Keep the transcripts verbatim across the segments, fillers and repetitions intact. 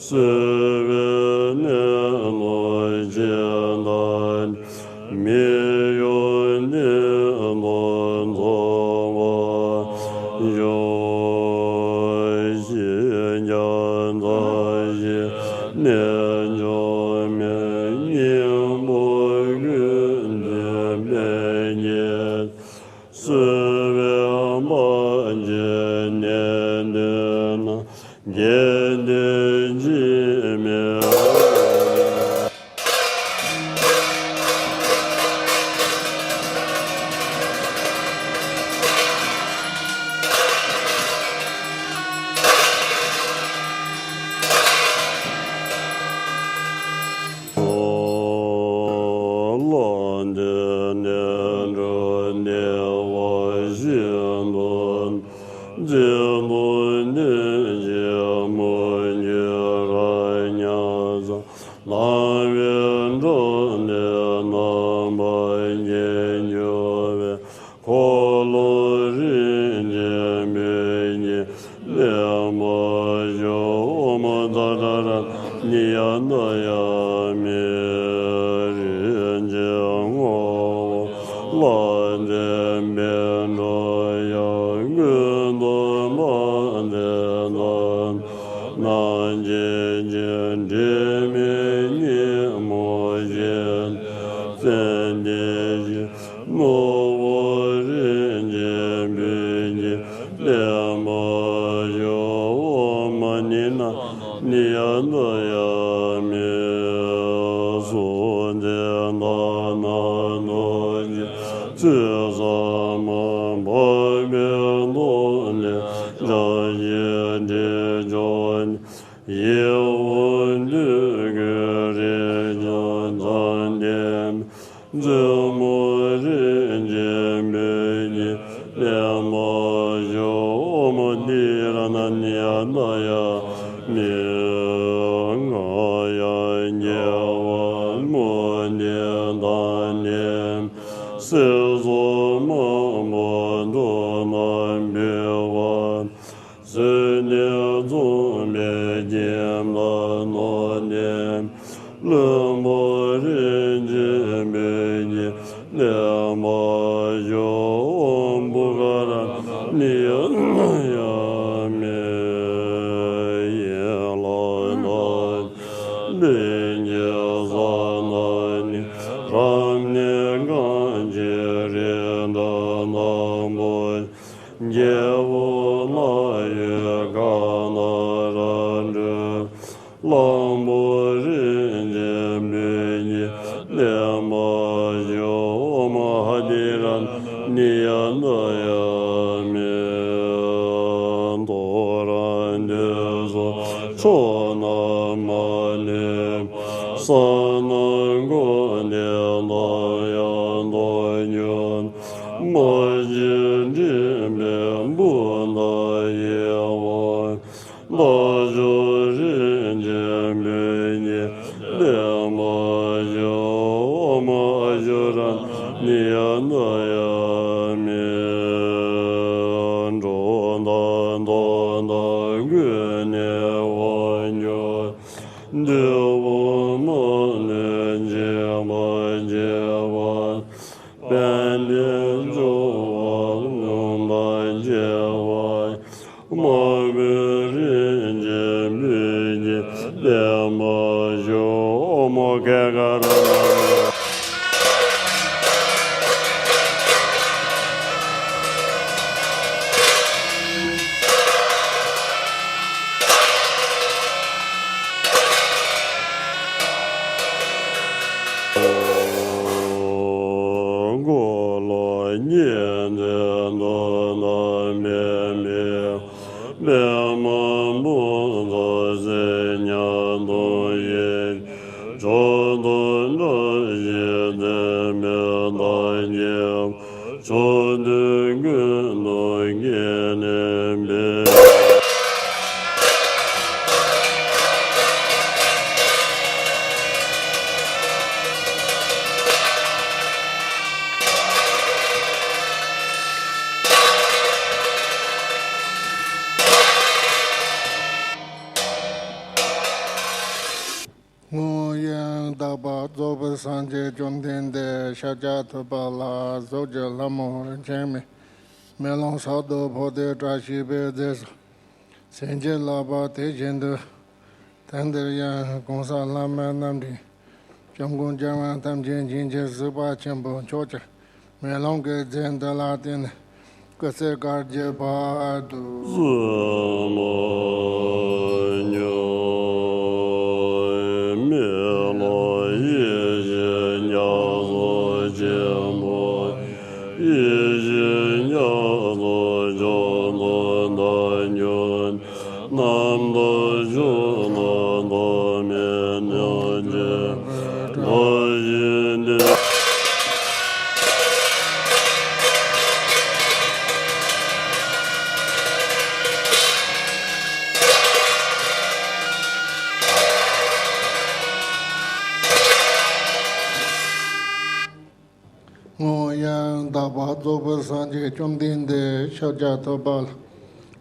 སྲིད་པའི་གནས་ལུགས་ཇི་ལྟར། མི་གཡོ་གནས་ལུགས་རྫོགས་པར་ཤོག །ཤེས་བྱ་མཐའ་ཡས་རྣལ་འབྱོར་མའི། སྙིང་པོ་ཀུན་འདུས་པའི་རྒྱལ། སྲིད་པའི་དཔལ་གྱི་གནས་བསྟན་ན། རྒྱལ་བསྟན་འཆི་མེད། ལྷ་འདྲེ་ནད་འབྲུ་བདེ་བ་ཤིན་ཏུ། རྩེ་གདུག་ནད་ཀྱིས་མུ་གེ་ར་ཉ་ཚ། ལངས་པའི་འགྲོ་དོན་རྣམ་པར་རྒྱལ་གྱུར་པའི། འཁོར་ལོ་རིན་ཆེན་བོད་ཀྱི་གླེན་པ་ཤོག །ཨོཾ་ཏཱ་ར་ར་ནི་ཡ་ཏཱ་ཡ་མི། རིན་ཆེན་ངོ་བོ་ལྷ་ལྡན་པའི་འགྲོ་ཡང་། ཀུན་ཏུ་དཔལ་ལྡན་དང་། རྣམ་མཁྱེན་ཅན་དྲི་མེད་ཉིན་མོ་བཞིན། བརྟན་བརྟན་ཞིང་ནོར་བུ་རིན་ཆེན་བོད་ཀྱི་གླེན་པ་ཤོག །ཨོཾ་མ་ཎི་ན་ནི་ཡ་ཏཱ་ཡ་མི། གཟུགས་མཛེས་ལྟ་ན་མདོག་ཅན། ཚུལ་བཟང་མ་འཕགས་པའི་མདོག་ལེན། བཀྲ་ཤིས་དྲི་མཆོག་ནི། ཡིད་འོང་འདོད་དགུའི་རིག་འཇམ་དང་ལྡན་པའི། བཙུན་མོ་རིན་ཆེན་བོད་ཀྱི་གླེན་པ་ཤོག །ཨོཾ་ཏཱུརྱ་ནཱ་ནི་ཡ་ཏཱ་ཡ་མི། ང་ཡང་སྐྱེ་བ་སྨོན་འདུན་དང་ལྡན་པའི། སྲིད་མཚོ་མང་པོ་འགྲོ་རྣམས་ཕུལ་བ། བཟོད་ལྡན་འཛུམ་པའི་སྤྱན་དང་ནོར་ལྡན། བློན་པོ་རིན་ཆེན་བོད་ཀྱི་གླེན་པ་ཤོག །ཨོཾ་པུཥ་ཀ་ར་ནི་ཡ་ཏཱ་ཡ་མི། ཡན་ལག་དང་ལྷན་ཅིག་བཟང་ན་ནི། རབ་གནས་གང་ཞིག་རིགས་དྲུག་དང་པོ། རྒྱལ་པོ་ལྷ་ཡི་ཁ་ན་ར་འགྲོ། གླང་པོ་རིན་ཆེན་བོད་ཀྱི་གླེན་པ་ཤོག །ཨོཾ་ཧ་ཏི་ར་ནི་ཡ་ཏཱ་ཡ་མི། དོ་རུང་འདོད་སོགས་ཕྱོགས་རྣམས་མ་ལུས་པ། ས་རྣམས་འཁོར་འདས་དང་ཡང་དག་གྱུར། མ་གཅིག་འགྲིམ་པའི་འབུམ་ཐང་ཡི་དབང་། རྟ་མཆོག་རིན་ཆེན་བོད་ཀྱི་གླེན་པ་ཤོག །ཨོཾ་ཨ་ཤྭ་ར་ནི་ཡ་ཏཱ་ཡ་མི། འགྲོ་དང་འདོད་དང་ཀུན་ནས་དབང་གྱུར། འདོད་པ་མ་ལུས་འཇིག་པར་བྱེད་པ། དཔལ་ལྡན་སྐྱོབ་པ་ལུང་དང་བཅས་པ། དམར་པོའི་རིན་ཆེན་སྤོས་ཀྱི་གླེན་པ་ཤོག །ཨོཾ་ཨ་གྷི་གྷ་ར་ཎ་ནི། འཁོར་ལོ་ཉི་ཚེ་འདི་དང་འཕེལ་བའི། པདྨ་འབུམ་ཚོགས་སྲས་མཉམ་དུ་ཡིད། མཆོག་ཏུ་བཀྲ་ཤིས་ལྡན་པའི་བདག་རྒྱལ། ཕྱོགས་དུས་ཀུན་ཏུ་དགེ་ལེགས་འཕེལ། དག་པ་རྫོགས་པའི་སངས་རྒྱས་བཅོམ་ལྡན་འདས་ཤཱཀྱ་ཐུབ་པ་ལ་གཟུགས་ཀྱི་ལྷ་མོ་རིན་ཆེན་མའི་མེ་ལོང་གསར་དུ་ཕོག་སྟེ་བཀྲ་ཤིས་པའི་རྫས་སུ་སེམས་ཅན་ལགས་པ་དེ་བཞིན་དུ། དེང་འདིར་ཡང་གོང་ས་ལྷ་མོ་རྣམ་འདྲེན་སྐྱབས་མགོན་རྒྱལ་བ་ཐམས་ཅད་མཁྱེན་ཅིང་གཟིགས་པ་ཆེན་པོ་མཆོག་ཀྱང་། མེ་ལོང་གི་རྫས་འདི་ལ་བརྟེན་ནས་སྐུ་ཚེ་བསྐལ་བརྒྱའི་བར་དུ། སྔོན་ཡང་དག་པ་རྫོགས་པའི་སངས་རྒྱས་བཅོམ་ལྡན་འདས་ཤཱཀྱ་ཐུབ་པ་ལ་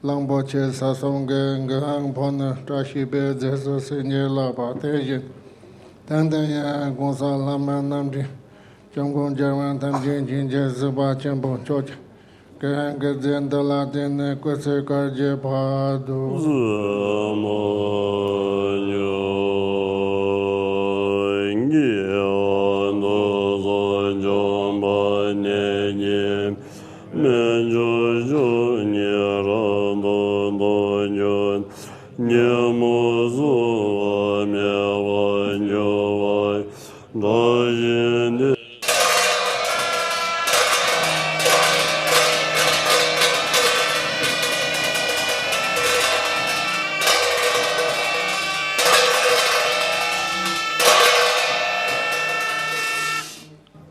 གླང་པོ་ཆེ་ས་གསུམ་གྱི་མགོའི་སྔས་ཕོག་ནས་བཀྲ་ཤིས་པའི་རྫས་སུ་སེམས་ཅན་ལགས་པ་དེ་བཞིན། དེང་འདིར་ཡང་གོང་ས་ལྷ་མོ་རྣམ་འདྲེན་སྐྱབས་མགོན་རྒྱལ་བ་ཐམས་ཅད་མཁྱེན་ཅིང་གཟིགས་པ་ཆེན་པོ་མཆོག་ཀྱང་། གི་རང་གི་རྫས་འདི་ལ་བརྟེན་ནས་སྐུ་ཚེ་བསྐལ་བརྒྱའི་བར་དུ།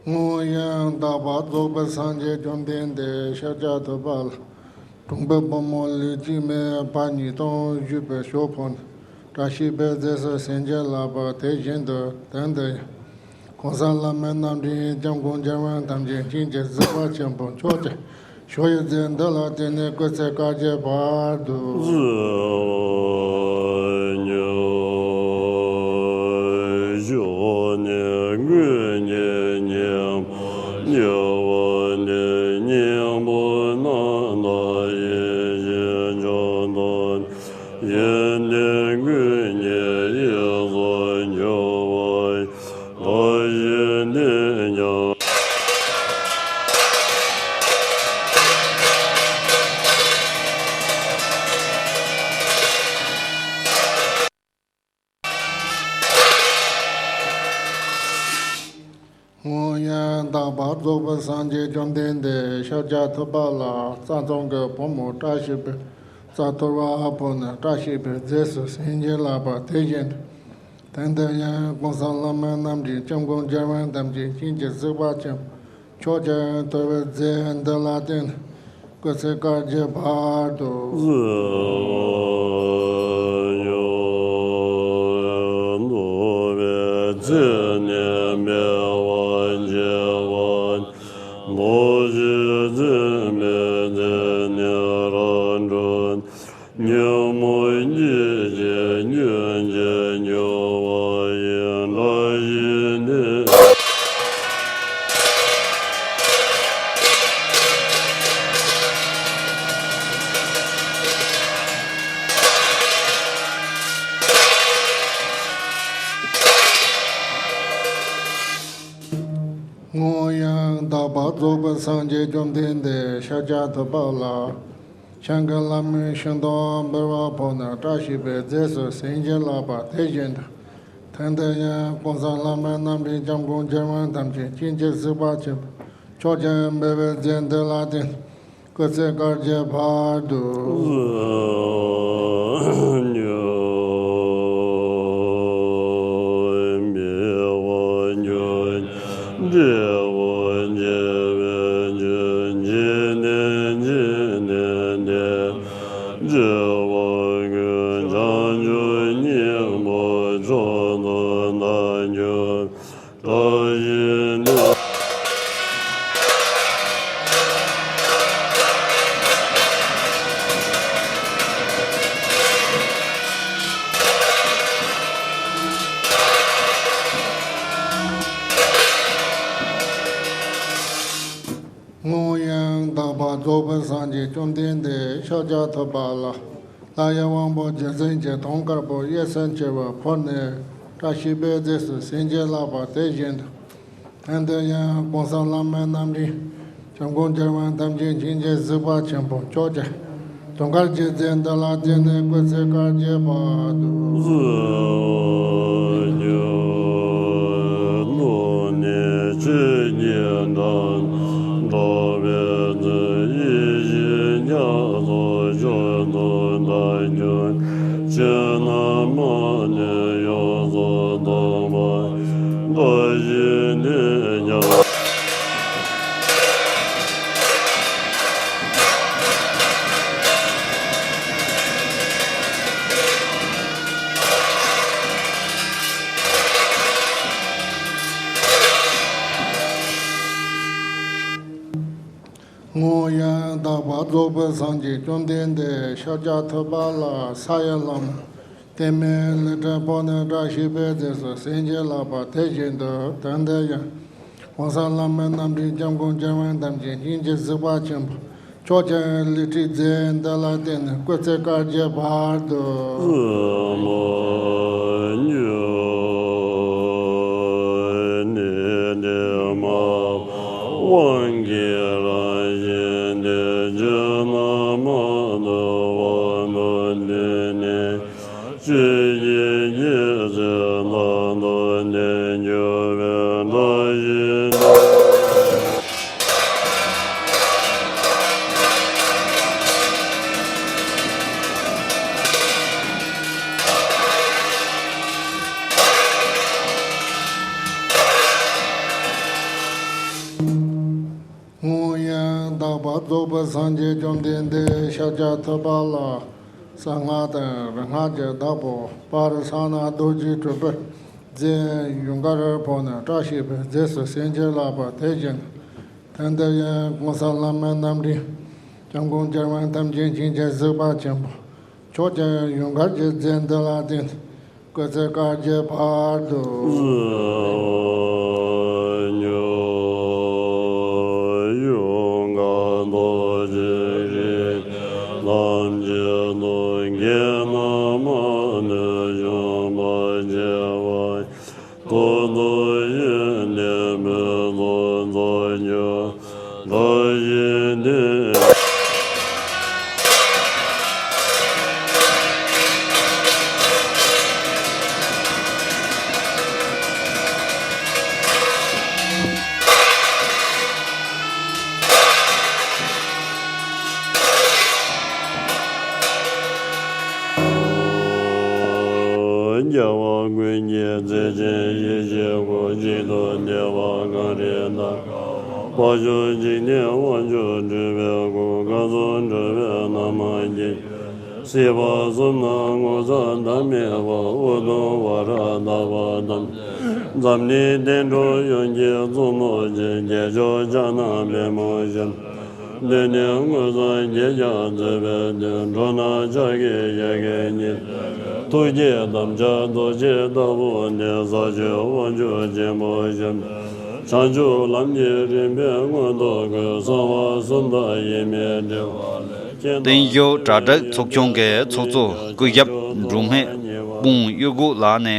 སྔོན་ཡང་དག་པ་རྫོགས་པའི་སངས་རྒྱས་བཅོམ་ལྡན་འདས་ཤཱཀྱ་ཐུབ་པ་ལ། གྲོང་པའི་བུ་མོ་ལུས་གཅིག་མའི་བུ་གཉིས་དང་བཞུགས་པའི་ཞོ་ཕོག་ནས་བཀྲ་ཤིས་པའི་རྫས་སུ་སེམས་ཅན་ལགས་པ་དེ་བཞིན་དུ། དེང་འདིར་ཡང་གོང་ས་ལྷ་མོ་རྣམ་འདྲེན་སྐྱབས་མགོན་རྒྱལ་བ་ཐམས་ཅད་མཁྱེན་ཅིང་གཟིགས་པ་ཆེན་པོ་མཆོག་ཀྱང་། ཞོ་ཡི་རྫས་འདི་ལ་བརྟེན་ནས་སྐུ་ཚེ་བསྐལ་བརྒྱའི་བར་དུ། སྔོན་ཡང་དག་པ་རྫོགས་པའི་སངས་རྒྱས་བཅོམ་ལྡན་འདས་ཤཱཀྱ་ཐུབ་པ་ལ་རྩྭ་ཐང་གི་བུ་མོ་བཀྲ་ཤིས་པའི་རྩྭ་ཐོར་བ་ཕོག་ནས་བཀྲ་ཤིས་པའི་རྫས་སུ་སེམས་ཅན་ལགས་པ་དེ་བཞིན་དུ། དེང་འདིར་ཡང་གོང་ས་ལྷ་མོ་རྣམ་འདྲེན་སྐྱབས་མགོན་རྒྱལ་བ་ཐམས་ཅད་མཁྱེན་ཅིང་གཟིགས་པ་ཆེན་པོ་མཆོག་ཀྱང་ཐོར་བའི་རྫས་འདི་ལ་བརྟེན་ནས་སྐུ་ཚེ་བསྐལ་བརྒྱའི་བར་དུ། སྔོན་ཡང་དག་པ་རྫོགས་པའི་སངས་རྒྱས་བཅོམ་ལྡན་འདས་ཤཱཀྱ་ཐུབ་པ་ལ། ཤིང་གི་ལྷ་མོའི་ཤིང་ཏོག་འབུལ་བ་ཕོག་ནས་བཀྲ་ཤིས་པའི་རྫས་སུ་སེམས་ཅན་ལགས་པ་དེ་བཞིན་དུ། དེང་འདིར་ཡང་གོང་ས་ལྷ་མོ་རྣམ་འདྲེན་སྐྱབས་མགོན་རྒྱལ་བ་ཐམས་ཅད་མཁྱེན་ཅིང་གཟིགས་པ་ཆེན་པོ་མཆོག་ཀྱང་འབུལ་བའི་རྫས་འདི་ལ་བརྟེན་སྐུ་ཚེ་བསྐལ་བརྒྱའི་བར་དུ། བཅོམ་ལྡན་འདས་ཤཱཀྱ་ཐུབ་པ་ལ། ལྷ་ཡི་དབང་པོ་བརྒྱ་བྱིན་གྱིས་དུང་དཀར་པོ་གཡས་སུ་འཁྱིལ་བ་ཕུལ་ནས། བཀྲ་ཤིས་པའི་རྫས་སུ་བྱིན་གྱིས་བརླབས་པ་དེ་བཞིན་དུ། དེང་འདིར་ཡང་གོང་ས་བླ་མ་རྣམས་ཀྱི། སྐྱབས་མགོན་རྒྱལ་བ་ཐམས་ཅད་མཁྱེན་ཅིང་གཟིགས་པ་ཆེན་པོ་མཆོག་གི་དུང་དཀར་གྱི་རྫས་འདི་ལ་བརྟེན་ནས་སྐུ་ཚེ་བསྐལ་བརྒྱའི་བར་དུ། སྔོན་ཡང་དག་པ་རྫོགས་པའི་སངས་རྒྱས་བཅོམ་ལྡན་འདས་ཤཱཀྱ་ཐུབ་པ་ལ་ས་ཡི་བླ་མ། བརྟན་མའི་ལི་ཁྲི་ཕོག་ནས་བཀྲ་ཤིས་པའི་རྫས་སུ་བྱིན་གྱིས་བརླབས་པ་དེ་བཞིན་དུ། དེང་འདིར་ཡང་གོང་ས་བླ་མ་རྣམས་ཀྱི་སྐྱབས་མགོན་རྒྱལ་བ་ཐམས་ཅད་མཁྱེན་ཅིང་གཟིགས་པ་ཆེན་པོ་མཆོག་ཀྱང་ལི་ཁྲིའི་རྫས་འདི་ལ་བརྟེན་ནས་སྐུ་ཚེ་བསྐལ་བརྒྱའི་བར་དུ། སྔོན་ཡང་དག་པ་རྫོགས་པའི་སངས་རྒྱས་བཅོམ་ལྡན་འདས་ཤཱཀྱ་ཐུབ་པ་ལ། གསང་སྔགས་དང་རིག་སྔགས་ཀྱི་བདག་པོ་དཔལ་གསང་སྔགས་རྡོ་རྗེ་གྲུབ་པའི་རྫས་ཡུངས་ཀར་ཕོག་ནས་བཀྲ་ཤིས་པའི་རྫས་སུ་བྱིན་གྱིས་བརླབས་པ་དེ་བཞིན། དེང་འདིར་ཡང་གོང་ས་བླ་མ་རྣམས་ཀྱི་སྐྱབས་མགོན་རྒྱལ་བ་ཐམས་ཅད་མཁྱེན་ཅིང་གཟིགས་པ་ཆེན་པོ་མཆོག་ཀྱང་ཡུངས་ཀར་གྱི་རྫས་འདི་ལ་བརྟེན་ནས། སྐུ་ཚེ་བསྐལ་བརྒྱའི་བར་དུ། རྒྱལ་བ་ཀུན་གྱི་རྩེ་ཆེན་ཡེ་ཤེས་སྐུ། གཅིག་ཏུ་བསྡེབས་པ་གངས་རིའི་མཐའ། དཔལ་འབྱོར་འཇིག་རྟེན་དབང་ཕྱུག་སྤྲུལ་པའི་སྐུ། སྐལ་བཟང་སྒྲོལ་བའི་རྣམ་མང་རྒྱན། སྲིད་པ་གསུམ་ན་ངོ་མཚར་ཟླ་མེད་པ། ཨུ་དུམ་ཝཱ་ར་དག་པ་དང་། འཛམ་གླིང་བསྟན་འགྲོ་ཡོངས་ཀྱི་གཙོ་མོ་ཆེ། རྒྱལ་མཆོག་ཕྱག་ན་པདྨོ་བཞད། འདི་ནི་མངོན་སངས་རྒྱས་ཀྱང་བརྩེ་བའི་དོན། འགྲོ་རྣམས་ཕྱག་གི་ཡ་གྱལ་ཉིད། ཐུགས་བསྐྱེད་དམ་བཅའ་རྡོ་རྗེ་ལྟ་བུ་འདི། ས་བཅུའི་དབང་ཕྱུག་ཆེན་པོ་ཞབས། བྱང་ཆུབ་ལམ་གྱི་རིམ་པའི་མངོན་རྟོགས་སྐུ། གསང་བ་གསུམ་དང་དབྱེར་མེད་འབྲེལ་བ་ལས། བསྟན་བཅོས་དྲ་གྲགས་ཚོགས་ཆུང་གི་ཚོགས་གཙོ་སྐུ་ཞབས་འབྲུག་སྨད་སྤུངས་གཡུ་སྒོ་ལགས་ནས་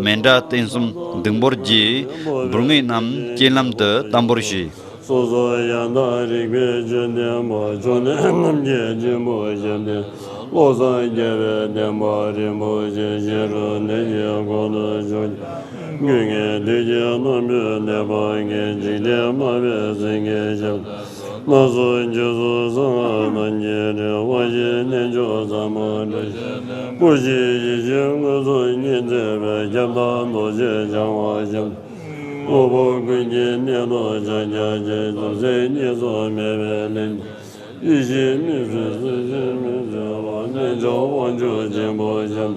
མཎྜལ་རྟེན་གསུམ་བདུན་པོར་བགྱིས། འབུལ་ངེས་རྣམས་སྤྱན་ལམ་དུ་བཏང་འབོར་ཞུས། སོ་སོ་ཡང་དག་རིག་པའི་ཆོས་སྟོན་པ། ཕྱོགས་ནས་རྣམ་རྒྱལ་ཆེན་པོ་ཞབས་བརྟན། བློ་བཟང་རྒྱལ་བའི་བསྟན་པ་རིན་པོ་ཆེ། ཞིང་རུ་ནད་ཀྱི་འཁོར་ལོ་ཕྱོགས་ཀྱི། དངོས་ངེས་བདུད་ཀྱི་རྣམ་སྤྲུལ་ནད་པ་མཁན། འཇིག་རྟེན་སྨྲ་བའི་སེང་གེ་ཞབས། སྣ་ཚོགས་རྒྱུད་སོགས་གསང་སྔགས་རྣམས་ཀྱི་སྤྲུལ། དབང་བཞིའི་རྣལ་འབྱོར་ཟབ་མོ་སྒྲོན། སྐུ་བཞིའི་ཡེ་ཤེས་མངོན་སུམ་ཉིད་མཛད་པའི། ཁྱབ་བདག་རྡོ་རྗེ་འཆང་བ་ཞབས། དངོས་པོ་ཀུན་གྱི་གནས་ལུགས་ཕྱག་རྒྱ་ཆེ། འཛུམ་ཟེར་གཉིས་སུ་མེད་པའི་ལྷ། ཡེ་ཤེས་མིག་བཙུམ་གསལ་ཞིང་མིག་བཙུམ་པ། རྣལ་འབྱོར་དབང་ཕྱུག་ཆེན་པོ་ཞབས།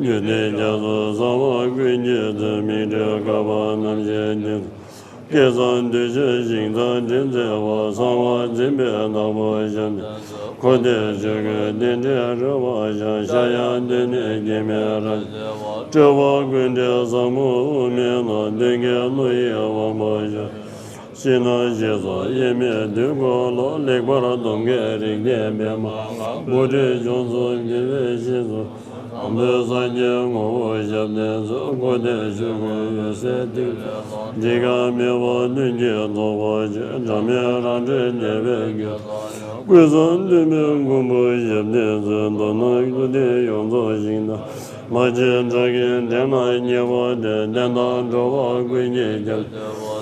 འཇིག་རྟེན་རྒྱ་མཚོ་གསང་བ་ཀུན་གྱི་མཛོད། མིག་འཕྲུལ་བསྐལ་པ་རྣམ་ཤེས་ཀྱི། སྐལ་བཟང་གདུལ་བྱའི་ཞིང་རྩ་འདྲེན་མཛད་པ། གསང་བ་འཛིན་པའི་བདག་པོ་ཞབས། འཁོར་འདས་ཆོས་ཀུན་རྟེན་འབྲེལ་རོལ་པ་ཞབས། ཤ་ཡང་འདི་ནི་སྐྱེ་མེད་རང་བྱུང་བ། སྤྲུལ་པ་ཀུན་འདྲའི་ཟབ་མོ་དབུ་མའི་ནང་། མདུན་བསྐྱེད་བློ་ཡི་དབང་པོ་ཞབས། ཕྱི་ནང་ཞེས་སོགས་དབྱེར་མེད་དུས་འཁོར་ལོ། ལེགས་པར་སྡོམ་མཁན་རིགས་ལྡན་པདྨ་དཀར་པོ། འཁྲུལ་བྱུང་གསུམ་འགྱུར་བའི་ཞེས་སོགས་དང་པོའི་སངས་རྒྱས་ངོ་བོ་ཞབས་བརྟན་མཛོད། འཁོར་འདས་ཆོས་སྐུ་འོད་གསལ་ཐིག་ལེ་ས། འཇིགས་སྐྲག་མེད་པ་མདུན་གྱི་རྫོགས་པ་ཆེ། འབྲལ་མེད་རང་གྲོལ་ཉེ་བའི་དགེ་ལ། ཀུན་བཟང་བདུད་མོའི་མགོན་པོ་ཞབས་བརྟན་མཛོད། མདོར་ན་རྒྱུ་དེ་ཡོངས་རྫོགས་ཞིང་དང་། མ་སྐྱེས་དགྲ་བགེགས་འདྲེ་ནག་ཉེ་བར་བསྟེན། བསྟན་དང་འགྲོ་བ་ཀུན་གྱི་རྒྱལ།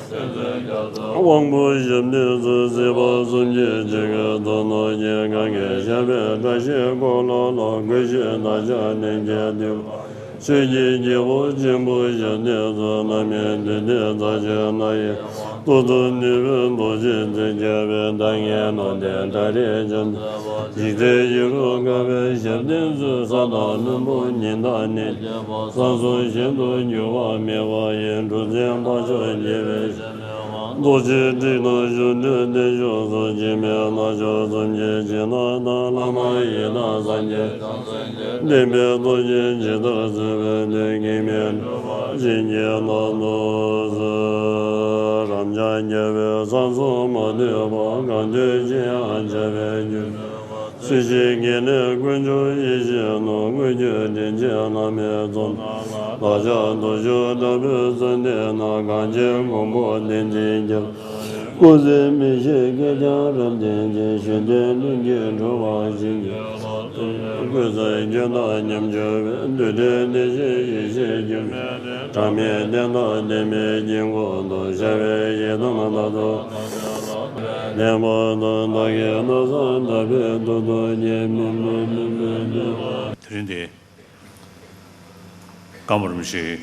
དབང་པོ་ཞབས་བརྟན་མཛོད། སྲིད་པ་གསུམ་གྱི་འཇིགས་སྐྲག་རྩ་རླུང་གི། གང་གིས་བཤགས་པའི་བཀྲ་ཤིས་འཁོར་ལོ་ལ། གུས་ཕྱིར་བདག་ཅག་ནན་གྱིས་འདུད་པ། ཆོས་ཀྱི་རྒྱལ་པོ་ཆེན་པོ་ཞབས་བརྟན་མཛོད། རྣམ་སྨིན་འདུལ་ལྡན་རྩ་ཆེན་སྣ་ཡི། ཏོག་ཙམ་ནུས་པའི་རྡོ་རྗེ་རྩེ་རྒྱས་པའི། ཟླ་ལྔའི་ནོར་ལྡན་དགྲ་རིགས་ཅན། འཇིགས་བྲལ་ཡེ་རུ་ཀ་བའི་ཞབས་བརྟན་མཛོད། ས་དང་བློན་པོ་ཉི་ཟླ་ནི། ས་གསུམ་གཞན་དུ་འགྱུར་བ་མེད་པ་ཡི། གྲུ་གཟིངས་འཕགས་མཆོག་རྒྱལ་བའི་ཞབས་བརྟན་དབང་། རྡོ་རྗེ་དྲིལ་དང་གཞུ་འགྲོས་བརྟན་བཞུགས་སོ། འཆི་མེད་རྣལ་འབྱོར་གསུམ་གྱི་སྤྱན་སྔར་དང་། བླ་མ་ཡི་དམ་སངས་རྒྱས་བསྟན་པའི་རྡོ་རྗེ་ཇི་ལྟར་གསལ་བའི་མཐུས། གེགས་མེད་འགྲུབ་པར་བྱིན་གྱིས་བརླབ་ཏུ་གསོལ། རབ་འབྱམས་རྒྱལ་བའི་ས་གསུམ་མ་ལུས་པ། གང་འདུལ་ཅི་ཡང་བྱ་བའི་རྒྱུ་འགྲུབ་པ། སྲིད་ཞིའི་དགེ་ལེགས་ཀུན་འབྱུང་ཡིད་བཞིན་ནོར། དངོས་བརྒྱུད་དྲིན་ཅན་བླ་མའི་ཚོགས་རྣམས་ལ། བདག་ཅག་དུར་ཞུགས་དྲག་པོའི་གསོལ་འདེབས་ནང་། གང་ཕྱིར་མགོན་པོ་བསྟན་འཛིན་རྒྱལ། སྐུ་ཚེ་མི་ཤིགས་བསྐལ་བརྒྱར་རབ་བརྟན་ཅིང་། གཞན་དོན་ལྷུན་གྱིས་འགྲུབ་པར་བྱིན་གྱིས་བརླབ་ཏུ་གསོལ། ཀུན་བཟང་རྒྱུད་དང་ཉམས་སྦྱོར་བའི། འདུལ་བའི་བདེ་གཤེགས་ཡེ་ཤེས་ཀྱི། གྲངས་མེད་བསྟན་དང་བདེན་པའི་དཀྱིལ་འཁོར་དུ། ཤར་བའི་ཡི་དམ་རྣམ་དག་ལྡན་པ་དང་། བདག་གི་ན་བཟའ་དག་པའི་ཐོག་ཏུ་ཉེ་སྨིན་པ་ནུས་པའི་ནུས་པ། དེ་རིང་འདི་ཀརྨ་རིན་པོ་ཆེའི་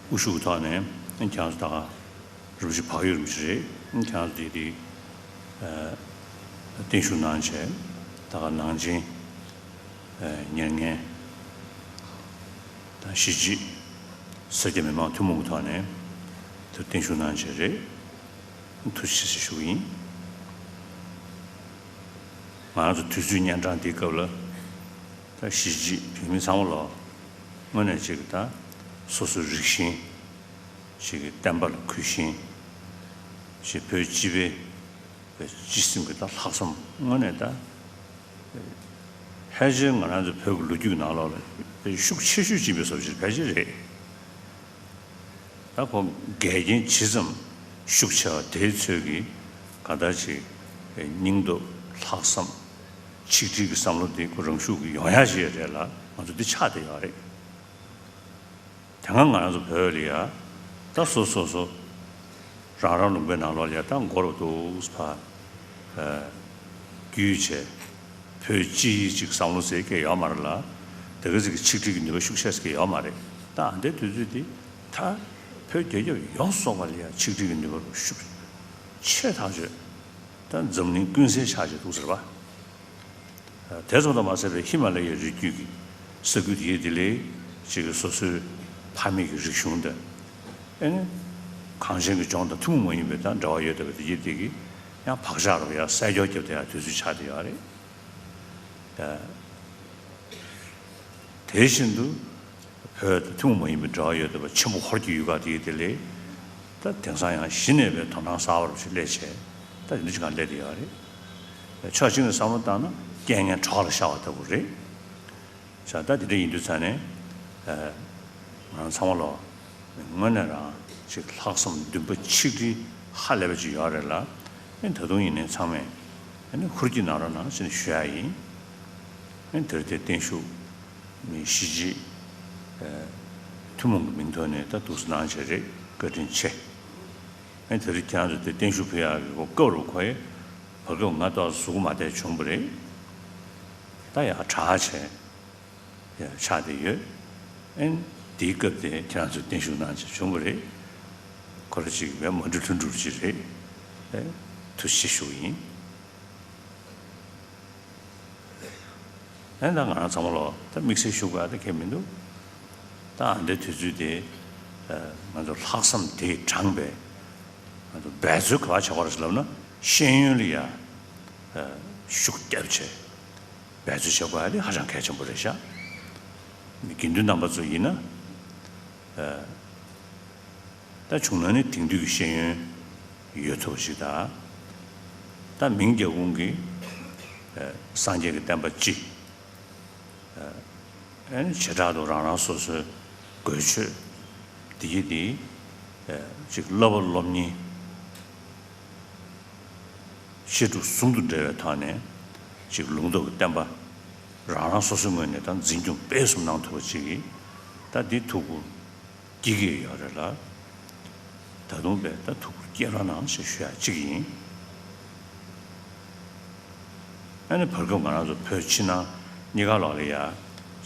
དབུ་བཞུགས་ཐོག་ནས་ཁྱེད་རང་ཚོ་ད་ག་རིན་པོ་ཆེ་བག་ཡོད་རིན་པོ་ཆེ་རེད། ཁྱེད་རང་ཚོ་དེ་དེ་བརྟན་བཞུགས་གནང་བྱས། ད་ག་ནང་ཆེན་ཉེར་ལྔའི་དང་གཞིས་བྱེས་སེར་སྐྱ་མི་མང་ཐུན་མོང་གི་ཐོག་ནས་དེར་བརྟན་བཞུགས་གནང་བྱས་རེད། ཐུགས་རྗེ་ཆེ་ཞུ་གི་ཡིན། ང་རང་ཚོ་དུས་ཚོད་གཉན་འཕྲང་འདིའི་སྐབས་ལ་ད་གཞིས་བྱེས་བོད་མི་ཚང་མ་ལ་དངོས་གནས་ཅིག་ད་སོ་སོའི་རིགས་ཞེན་ཅིག་གི་བསྟན་པ་ལ་གུས་ཞེན་ཞིག་བོད་སྤྱི་པའི་སྤྱི་སེམས་ཀྱི་ད་ལྷག་བསམ་དངོས་གནས་ད་ཕལ་ཆེར་ང་རང་ཚོ་བོད་ཀྱི་ལོ་རྒྱུས་ནང་ལོགས་ལ་ཤུགས་ཆེ་ཤོས་ཅིག་ཡིན་པའི་བཟོ་ཅིག་ཕལ་ཆེར་རེད། ད་ཁོ་འགལ་རྐྱེན་ཇི་ཙམ་ཤུགས་ཆེ་བ་དེའི་ཚོད་ཀྱིས་གང་ལྟར་ཅིག་སྙིང་སྟོབས་ལྷག་བསམ་ཆིག་སྒྲིལ་གྱི་བསམ་བློ་དེ་ཁོ་རང་ཤུགས་ཀྱིས་ཡོང་ཡ་ཞིག་རེད་ལ་ང་ཚོ་འདི་ཆགས་བསྡད་ཡོད་རེད། དེ་སྔ་ང་རང་ཚོ་བོད་ལ་ཡ་ད་སོ་སོ་སོ་རང་རང་ལུང་པའི་ནང་ལོགས་ལ་ཡ་ད་མགོ་རུ་འདུག་ཕ་རྒྱུས་བྱས་བོད་སྤྱི་ཡི་ཅིག་བསམ་བློ་ཟེར་སྐད་ཡོད་མ་རེད་ལ། དེ་ག་ཅིག་གི་ཆིག་སྒྲིལ་གྱི་ནུས་པ་ཤུགས་ཆེ་ཟེར་སྐད་ཡོད་མ་རེད། ད་ཨ་འདའི་དུས་ཚོད་འདི་ད་བོད་རྒྱལ་ཁབ་ཡོངས་སུ་རྫོགས་པ་ལ་ཡ་ཆིག་སྒྲིལ་གྱི་ནུས་པ་ཤུགས་ཆེ་ཐག་ཆོད་ད་འཛམ་གླིང་ཀུན་གསལ་ཆགས་བྱས་འདུག་ཟེར་བ། དེ་ཙམ་དུ་མ་ཟད་པའི་ཧི་མ་ལ་ཡའི་རི་རྒྱུད་ཀྱི་ས་ཁུལ་དེའི་དེ་ལས་ཅིག་གི་སོ་སོའི་ཕ་མེས་ཀྱི་རིག་གཞུང་དང་། ཨེ་ནི་གངས་ཅན་གྱི་ལྗོངས་དང་ཐུན་མོང་མ་ཡིན་པའི་ད་འབྲེལ་བ་ཡོད་བསྡད་པ་དེ་ཡིན་དེ་གི་ཡང་བག་ཆགས་རུ་ཡང་སྲ་རྒྱོ་རྒྱབ་བསྡད་ཡ་དུས་ཚོད་ཆགས་བསྡད་ཡོད་རེད། ད་དེ་བཞིན་དུ་བོད་དང་ཐུན་མོང་མ་ཡིན་པའི་འབྲེལ་བ་ཡོད་བསྡད་པ་ཆེན་པོ་ཧོར་གྱི་ཡུལ་ཁག་དེ་ཡིན་དེ་ལས་ད་དེང་སང་ཡང་གཞི་ནས་པའི་དོ་སྣང་གསར་པ་རུ་ཞིག་སླེབས་བྱས་ད་དེ་འདྲ་ཅིག་གང་སླེབས་བསྡད་ཡོད་རེད། ཕྱོགས་གཅིག་ནས་བསམ་བློ་བཏང་ན་རྐྱེན་ངན་གྲོགས་ལ་ཤར་བ་ལྟ་བུ་རེད། བྱས་ཙང་ད་དེ་འདྲ་ཡིན་དུས་ཙང་ནས་ང་རང་ཚང་མ་ལོ་དངོས་གནས་རང་ཅིག་ལྷག་བསམ་འདུན་པ་ཆིག་སྒྲིལ་ཧ་ལས་པ་ཅིག་ཡོད་རེད་ལ། ཨེ་ད་དུང་ཡིན་ནའི་ཚང་མས་ཨེ་ནི་ཧུར་གྱིས་གནང་རོགས་གནང་ཟེར་ནས་ཞུ་ཡ་ཡིན། ཨེ་དེར་དེ་བརྟན་བཞུགས་མི་གཞིས་བྱེས་ཐུན་མོང་གི་མིང་ཐོག་ནས་ད་འདུག་སེ་གནང་བྱས་རེད། བཀའ་དྲིན་ཆེ། ཨེ་དེ་རིང་ཁྱེད་རང་ཚོ་དེ་བརྟན་བཞུགས་ཕུལ་ཡག་གི་སྐབས་རུ་ཁོ་ཡི་བར་སྐབས་ང་ཏོག་གཟུགས་མ་བདེ་བྱུང་བ་རེད། ད་ཡང་དྲག་བྱས་ཡང་ཆགས་བསྡད་ཡོད། ཨེ་དེའི་སྐབས་དེ་ཁྱེད་རང་ཚོས་བརྟན་བཞུགས་གནང་བྱས་བྱུང་བ་རེད། ཁོ་ར་ཅིག་མེད་མ་འགྲུབ་ལྷུན་གྲུབ་ཅིག་རེད། ཨེ་ཐུགས་རྗེ་ཆེ་ཞུ་གི་ཡིན། ཨེ་ད་ང་རང་ཚང་མ་ལོ་ད་དམིགས་བསལ་ཞུ་དགོས་ཡ་ད་གང་ཡང་མི་འདུག་ད་ཨ་འདའི་དུས་ཚོད་དེ་ང་ཚོ་ལྷག་བསམ་དེས་དྲངས་པའི་ང་ཚོ་འབད་རྩོལ་ག་པར་བྱེད་དགོས་རེད་ལབ་ན་ཤེས་ཡོན་ལ་ཡ་ཤུགས་བརྒྱབ་བྱས་འབད་རྩོལ་བྱེད་དགོས་ཡ་དེ་ཧ་ཅང་གལ་ཆེན་པོ་རེད་ཤག་དགེ་འདུན་རྣམ་པ་ཚོ་ཡིན་ན། ད་བྱུང་ན་ནི་དེང་དུས་ཀྱི་ཤེས་ཡོན་ཡོད་ཐུབ་པ་ཞིག་དང་། ད་མིང་རྒྱལ་ཁོངས་ཀྱི་ཨ་སངས་རྒྱས་ཀྱི་བསྟན་པ་སྤྱི། ཨ་ནི་བྱེ་བྲག་ཏུ་རང་རང་སོ་སོའི་དགོས་ཆོས་འདི་གི་འདི་ཨ་ཅིག་བསླབ་པ་སློབ་གཉེར་བཤད་སྒྲུབ་ཟུང་དུ་འབྲེལ་བའི་ཐོག་ནས་ཅིག་ལུང་རྟོགས་ཀྱི་བསྟན་པ་རང་རང་སོ་སོའི་ངོས་ནས་ད་འཛིན་སྐྱོང་སྤེལ་གསུམ་གནང་ཐུབ་པ་ཅིག་གིས་ད་འདི་ཐུགས་ཁུར་སྐྱེ་གི་ཡོད་རེད་ལ། ད་དུང་དཔེ་ད་ཐུགས་ཁུར་སྐྱེ་རོགས་གནང་ཞེས་ཞུ་ཡ་གཅིག་ཡིན། ཨ་ནི་བར་སྐབས་ང་རང་ཚོ་བོད་ཕྱི་ནང་གཉིས་ཀ་ལོགས་ལ་ཡ་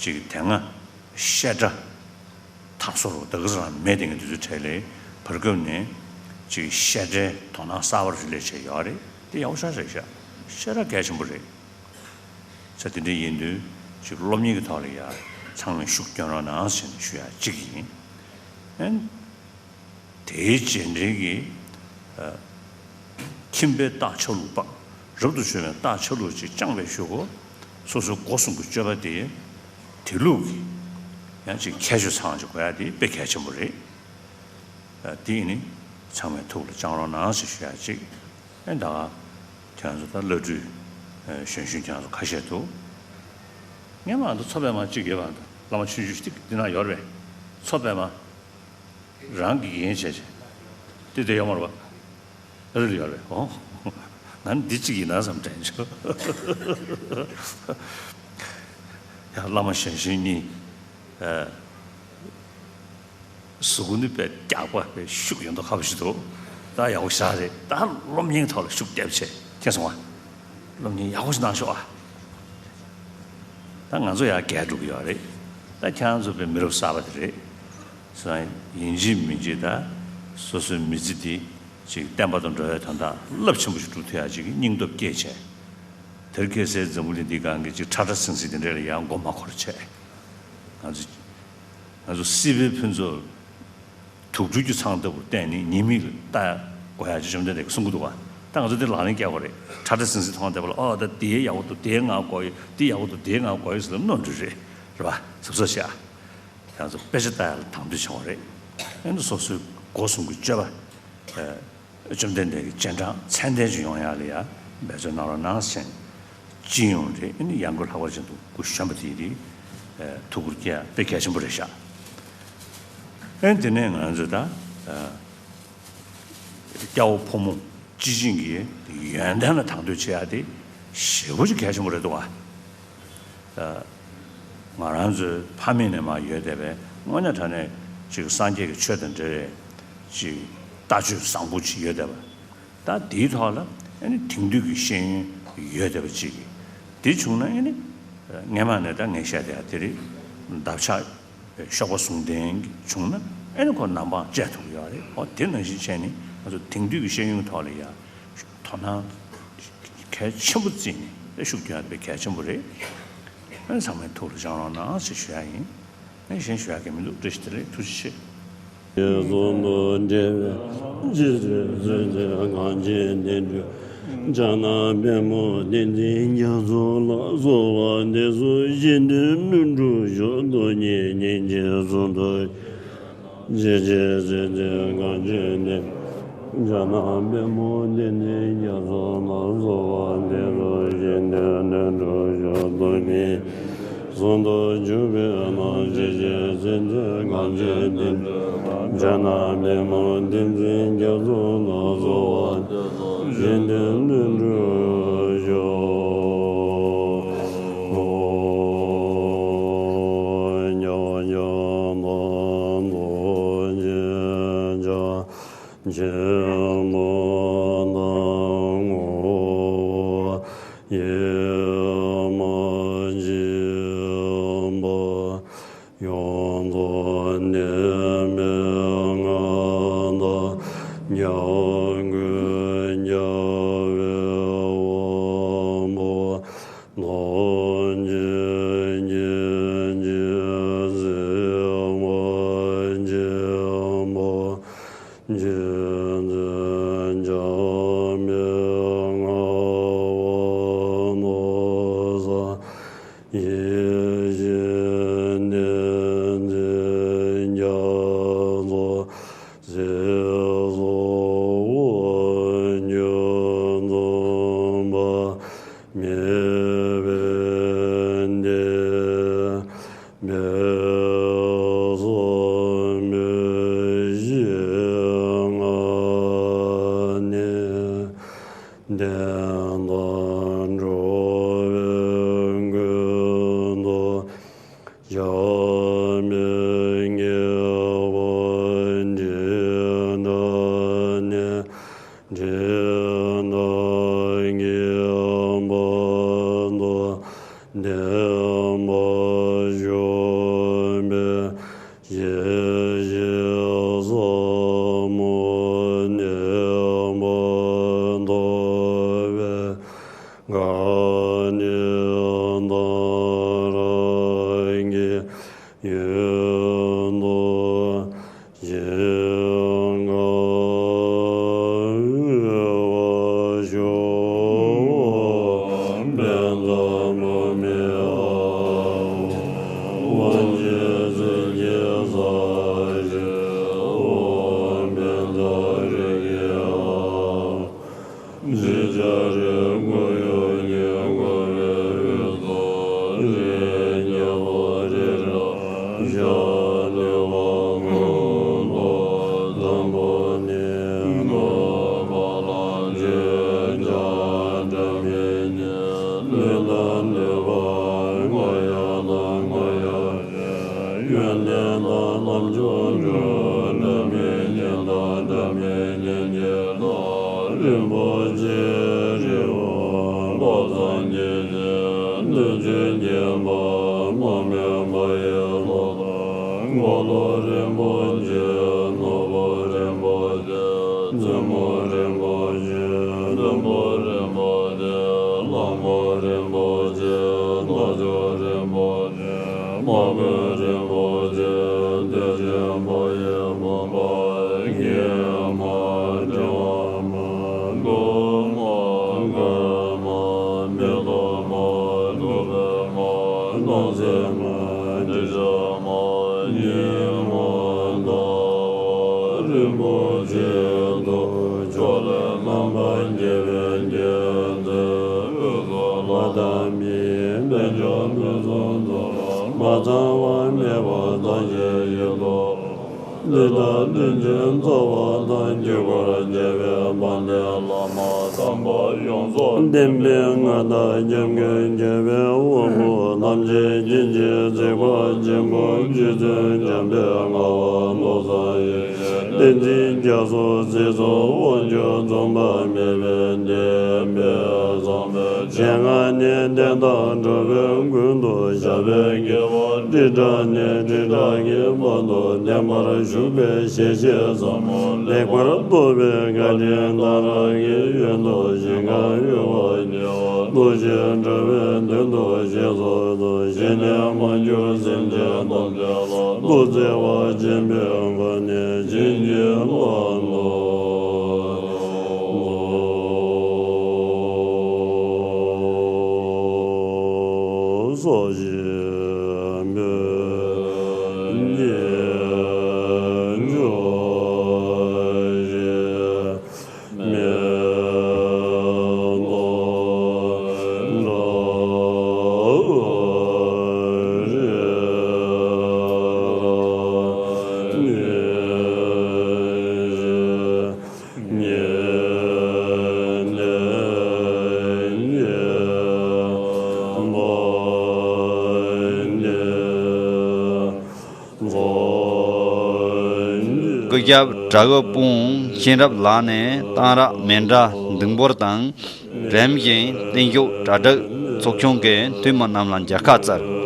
གཅིག་དེ་སྔ་བཤད་གྲྭ་དར་སོ་རུ་ད་ག་ས་རང་མེད་དེ་ངས་དུས་ཚོད་འཕྲད་ལས་བར་སྐབས་ནས་གཅིག་བཤད་གྲྭའི་དོ་སྣང་གསར་པ་རེ་སླེབས་བྱས་ཡོད་རེད། དེ་ཡག་པོ་ཞེ་དྲག་རེད་ཤག་བཤད་གྲྭ་གལ་ཆེན་པོ་རེད། ས་དེ་འདྲ་ཡིན་དུས་ཅིག་སློབ་གཉེར་གྱི་ཐོག་ལ་ཡ་ཚང་མས་ཤུགས་སྐྱོན་རོགས་གནང་ཟེར་ནས་ཞུ་ཡ་གཅིག་ཡིན། ཨན། དེའི་རྗེས་འབྲེལ་གྱི་ཨ་ཁྱིམ་པའི་རྟགས་ཆ་ལུགས་དཔག་རབ་ཏུ་བྱུང་བའི་རྟགས་ཆ་ལུགས་ཅིག་བཅངས་པའི་གཞུག་གུ་སོ་སོའི་སྒོ་གསུམ་གྱི་སྤྱོད་པ་དེ་དེ་ལུགས་ཀྱི་ཡང་ཅིག་ཁྱད་ཆོས་ཚང་ཅིག་དགོས་ཡ་དེ་དཔེ་གལ་ཆེན་པོ་རེད། ཨ་དེ་ཡིན་ནི་ཚང་མས་ཐུགས་ལ་བཅངས་རོགས་གནང་ཞེས་ཞུ་ཡ་གཅིག་ཨེ་ད་ཁྱེད་རང་ཚོ་ད་བླ་སྤྲུལ་ཨེ་གཞོན་གཞོན་ཁྱེད་རང་ཚོ་ཁ་ཤས་འདུག་སྔོན་མ་ད་མཚོ་པདྨ་གཅིག་ཡོད་པ་འདུག་བླ་མ་ཆུང་ཆུང་ཞིག་འདི་ན་ཡོད་རེད་པས། མཚོ་པདྨ་རང་གི་འགན་བྱས་བྱས་འདི་དེ་ཡོད་མ་རེད་པ། ཨ་རི་ལ་ཡོད་རེད་པས། ཨོ་ང་འདི་གཅིག་ཡིན་ན་བསམ་དྲན་བྱུང་། ཡང་བླ་མ་གཞོན་གཞོན་གཉིས་ཨེ། གཟུགས་པོ་ནི་དཔེ་རྒྱགས་པ་དཔེ་ཤུགས་ཡོད་མདོག་ཁ་པོ་ཞིག་འདུག་ད་ཡག་པོ་ཞེ་དྲག་རེད། ད་སློབ་གཉེར་ཐོག་ལ་ཤུགས་རྒྱབ་བྱས་མཁྱེན་སོང་ང་། སློབ་གཉེར་ཡག་པོ་ཞིག་གནང་ཤོག་ཨ། ད་ང་ཚོ་ཡར་རྒས་འགྲོ་གི་ཡོད་རེད། ད་ཁྱེད་རང་ཚོ་དཔེ་མི་རབས་གསར་པ་དེ་རེད། སོ་ཡིན་གཅིག་མིན་གཅིག་ད་སོ་སོའི་མི་ཚེ་འདི་ཅིག་བསྟན་པ་དང་འགྲོ་བའི་དོན་དག་རླབས་ཆེན་པོ་ཞིག་སྒྲུབ་ཐུབ་ཡག་ཅིག་གི་སྙིང་སྟོབས་བསྐྱེད་བྱས། དེར་ཁ་སང་འཛམ་བུ་གླིང་འདིའི་སྒང་གི་ཅིག་ཁྲ་ཁྲ་ཟིང་ཟིང་དེ་འདྲ་ལ་ཡང་མགོ་མ་འཁོར་བྱས། ང་ཚོ་ང་ཚོ་སྲིད་པའི་ཕུན་ཚོགས་དུག་སྦྲུལ་གྱི་ཚང་ལྟ་བུར་བལྟས་ནས་ཉེས་དམིགས་ལ་ལྟ་དགོས་ཡག་ཅིག་བཅོམ་ལྡན་འདས་ཀྱིས་གསུང་གི་འདུག་ག་ད་ང་ཚོ་འདི་ལག་ལེན་བཀལ་དགོས་རེད། ཁྲ་ཁྲ་ཟིང་ཟིང་མཐོང་བསྡད་པ་ལ་ཨོ་ད་དེ་ཡག་པོ་འདུག་དེ་ང་དགོས་ཡོད། དེ་ཡག་པོ་འདུག་དེ་ང་དགོས་ཡོད་ཟེར་ལ་གནོན་འགྲོ་རེད། རེད་པ། གཟབ་གཟབ་བྱས་ཨ། ང་ཚོ་དཔེ་ཆ་ལྟ་ཡག་ལ་དང་དོད་བྱེད་དགོས་རེད། ཨ་ནི་སོ་སོའི་སྒོ་གསུམ་གྱི་སྤྱོད་པ། བཅོམ་ལྡན་འདས་ཀྱི་སྤྱན་དྲངས་ཚད་ལྡན་ཅིག་ཡོང་ཡག་ལ་ཡང་འབད་བརྩོན་གནང་རོགས་གནང་ཞེས་སྤྱི་ཡོངས་རེད། ཨ་ནི་ཡང་སྒོས་ལྷག་པར་ཅན་དུ་སྐུ་གཞོན་པ་དེ་རེད། ཐུགས་ཁུར་བསྐྱེད་ཡག་དཔེ་གལ་ཆེན་པོ་རེད་ཤག་ཨ་ནི་དེ་ནས་ང་ཚོས་ད་སྐྱ་བོ་ཕོ་མོ་སྤྱི་བྱིངས་ཀྱི་ཡོན་ཏན་ལ་དང་དོད་བྱེད་ཡག་དེ་ཞེ་པོ་ཅིག་གལ་ཆེན་པོ་རེད་འདུག་ག་ང་རང་ཚོའི་ཕ་མེས་ནས་མར་ཡོད་བསྡད་པའི་དངོས་གནས་དྲང་གནས་ཅིག་སངས་རྒྱས་ཀྱི་ཆོས་དང་འབྲེལ་བའི་ཅིག་ལྟ་སྤྱོད་བཟང་པོ་ཅིག་ཡོད་བསྡད་པ། ད་དེའི་ཐོག་ལ་ཨ་ནི་དེང་དུས་ཀྱི་ཤེས་ཡོན་ཡོད་བསྡད་པ་ཅིག་གིས་དེ་བྱུང་ན་ཨ་ནི་སྔོན་མ་ནས་ད་ངས་བཤད་བསྡད་ཡག་དེ་རེད། འདབ་ཆགས་གཤོག་པ་ཟུང་ལྡན་བྱུང་ན་ཨ་ནི་ཁོ་ནམ་འཕང་བཅད་ཐུབ་ཀྱི་ཡོད་རེད། འོ་དེ་ནང་བཞིན་བྱས་ནས་ང་ཚོ་དེང་དུས་ཀྱི་ཤེས་ཡོན་ཐོག་ལ་ཡ་དོ་སྣང་གལ་ཆེན་པོ་བརྩིས་ནས་ཤུགས་སྐྱོན་ཡག་དཔེ་གལ་ཆེན་པོ་རེད། ཨ་ནི་ཚང་མས་ཐུགས་ལ་བཅངས་རོགས་གནང་ཞེས་ཞུ་ཡག་ཡིན། ཨ་ནི་གཞན་ཞུ་ཡག་གི་མི་འདུག་བཀྲ་ཤིས་བདེ་ལེགས། ཐུགས་རྗེ་ཆེ། མེད་པའི་དེ། པའི་སོགས་མེད་ཞེས་ང་ནི། བདེན་དང་འགྲོ་བའི་ཀུན་ཏུ། བྱར་མེད་ངེས་པ་འདི་འདྲ་ནི། འདི་ལྟར་ངེས་པར་དུ་བདེན་པར་ཞུགས་པའི་ཡེ་ཤེས་ཟབ་མོ་གནས་པ་ཐོབ་པའི་གང་ཉིད་དང་རང་གི་ཡུལ་དུ་ཞིང་ཁམས་དབུལ་བར་ཤོག། པད་མཚམས་མུ་མེད་དབང་ཕྱུག་ཚུལ་གྱི་ས་གཞི་འོག་པད་མཚམས་རི་རྒྱལ་དབང་། རྗེ་བྱ་རི་སྐུ་ཡོན་གྱིས་བསྐོར་བའི་དབུས་སུ་རིའི་རྒྱལ་པོ་རི་རབ་ཞལ་ནུས་པ་ཀུན་ཏུ་བཟང་པོ་ནི། གནོད་པ་ལ་འཇིགས་ཀྱང་འཇམ་པའི་ཉེས། ལུས་དང་ནུས་པ་མངའ་ཡང་དང་མངའ་ཡང་ཡོན་ཏན་དང་རྣམ་ཅོ་འགྲུབ། འདྲ་མིན་གཉིས་དང་འདྲ་མིན་གཉིས་གཉིས་དང་། རིན་པོ་ཆེའི་རི་བོ་བློ་བཟང་དགྱེས་བཞིན་དུ། ཆོས་ཀྱི་འཕགས་མ་མོས་པ་ཡི་ལྷ་དང་། འཁོར་ལོ་རིན་པོ་ཆེ། ནོར་བུ་རིན་པོ་ཆེ། བཙུན་མོ་རིན་པོ་ཆེ། བདུད་པོ་རིན་པོ་ཆེ། གླང་པོ་རིན་པོ་ཆེ། རྣ་ཆུང་རིན་པོ་ཆེ། དམག་དཔོན་རིན་པོ་ཆེ། བདེ་ཆེན་འཕགས་ཡུལ་བུམ་པ་སྐྱེས་མ། དྲི་མ་མ། མདོག་མ། དཀར་མ། མེ་ཏོག་མ། ཐུགས་རྗེ་མ། སྣང་སྲིད་མ། དྲི་ཆབ་མ། ཉི་མ་ཟླ་བ་རིན་པོ་ཆེ་དང་། ཕྱོགས་ལས་རྣམ་པར་རྒྱལ་བའི་རྒྱལ་མཚན་དབུས་སུ། ལྷ་དང་མིའི་དཔལ་འབྱོར་ཕུན་སུམ་ཚོགས་པ། མ་ཚང་བ་མེད་པར་བདག་གི་ཡིད་དུ། ཀླུ་དང་ཀླུ་ཆེན་ཚོགས་པ་དང་། དཀྱིལ་འཁོར་རྒྱལ་བའི་དཔལ་ལྡན་བླ་མ་དམ་པ་ཡོངས་སུ། བསྟན་པའི་མངའ་བདག་སྐྱབས་མགོན་རྒྱལ་བའི་དབང་པོ། ཐམས་ཅད་མཁྱེན་ཅིང་གཟིགས་པ་ཆེན་པོ། རྗེ་བཙུན་འཇམ་དཔལ་ངག་དབང་བློ་བཟང་ཡེ་ཤེས། བསྟན་འཛིན་རྒྱ་མཚོ་སྲིད་མཚོ་དབང་ཕྱུག་འཛོམས་པ་མེད་པའི་གདན། དཔལ་བཟང་པོའི་ཞལ་སྔ་ནས། བསྟན་དང་འགྲོ་བའི་མགོན་དུ་བཞག་པའི་རྒྱལ་བ། ཁྲི་ཕྲག་ནས་ཁྲི་ཕྲག་གི་བར་དུ། བརྟན་པར་བཞུགས་པའི་ཞལ་བཞེས་ཟབ་མོ། ལེགས་པར་རྟོགས་པའི་བཀའ་དྲིན་གཏང་རག་གི། ཡོན་དུ་ཞིང་ཁམས་དབུལ་བར་བགྱིའོ། བདག་གཞན་འགྲོ་བའི་དོན་དུ་གཤེགས་སུ་གསོལ། གཞན་ནས་མ་གྱུར་སེམས་ཅན་ཐམས་ཅད་ལ། ཐུགས་བརྩེ་བ་ཆེན་པོའི་སྒོ་ནས་བྱིན་གྱིས་བརླབ་ཏུ། སོགས་ཞེས་འབོད་ཅིང་། མེ་ཏོག་འདྲ་བ་རེ་རེ་ཉེ་ནས་ཉེ་བར་ནས། སྐུ་ཞབས་བྲག་འོད་སྤུངས་མཁྱེན་རབ་ལགས་ནས་གཏང་རག་མཎྜལ་ཟླུམ་པོར་དང་། རིམ་བཞིན་བརྟན་བཞུགས་གྲ་སྒྲིག་ཚོགས་ཆུང་གི་འཐུས་མི་རྣམས་ལ་མཇལ་ཁ་བསྩལ།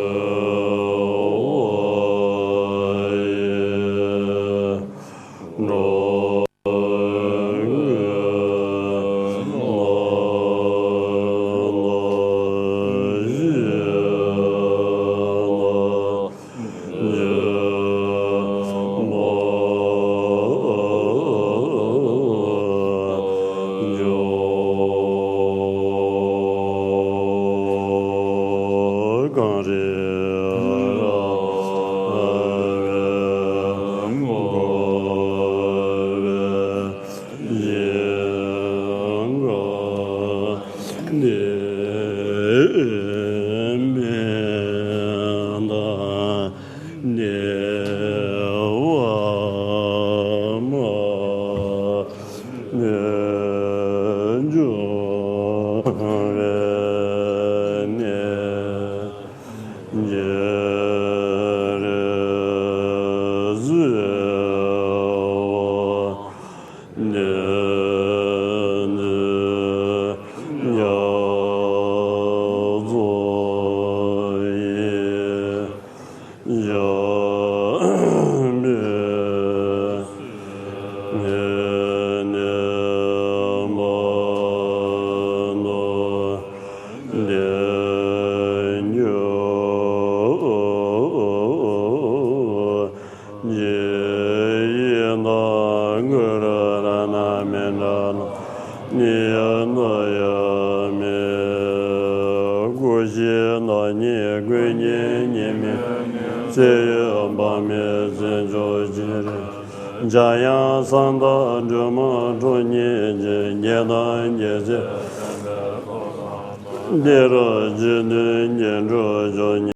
ནི་ཡང་ན་ཡང་མེད། སྐུ་བཞིའི་བདག་ཉིད་ཀུན་གྱི་ཉི་མའི་ཚེ་ཡི་དཔག་མེད་བརྩོན་འགྲུས་ཀྱི་རིམ། འཇམ་དབྱངས་གསང་བདག་སྒྲོལ་མ་ཁྲོ་གཉེར་ཅན། རྒྱལ་དང་རྒྱལ་སྲས་དེ་རུ་རྗེ་བདུན་གྱི་འགྲོ་མཆོག་ཉིད།